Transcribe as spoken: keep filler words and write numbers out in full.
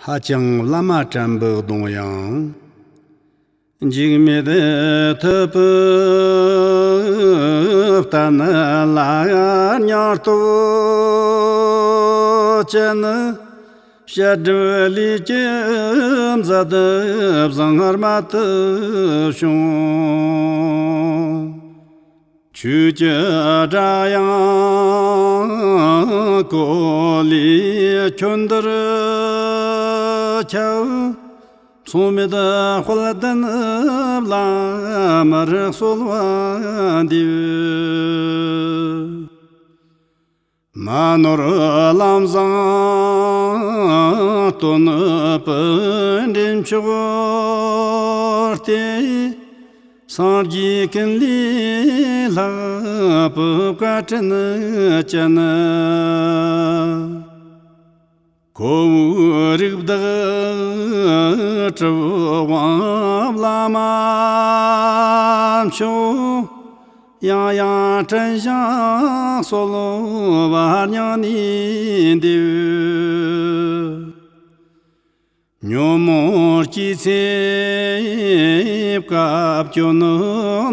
ཧ་ཅང་བླ་མ་དྲན་པའི་གདུང་དབྱངས། འཇིགས་མེད་ཐུབ་པའི་བསྟན་ལ་སྙིང་སྟོབས་ཅན། བཤད་སྒྲུབ་ལས་ཀྱི་མཛད་པ་བཟང་ངར་མ་དུ་བྱུང་། ཆོས་ཀྱི་སྒྲ་དབྱངས་གོ་ལའི་ཁྱོན་འདིར་ཁྱབ། མཚུངས་མེད་དཔལ་ལྡན་བླ་མར་གསོལ་བ་འདེབས། མ་ནོར་ལམ་བཟང་སྟོན་པའི་འདྲེན་མཆོག་སྟེ། སངས་རྒྱས་ཀུན་ལས་ལྷག་པའི་བཀའ་དྲིན་ཅན། གཽ་བོའི་རིགས་བདག་གྲུབ་དབང་བླ་མ་མཆོག། ཡང་ཡང་དྲན་ཞིང་གསོལ་བ་སྙིང་ནས་འདེབས། ཉོན་མོངས་སྐྱེས་ཚེ་བཀའ་བཀྱོན་ནང་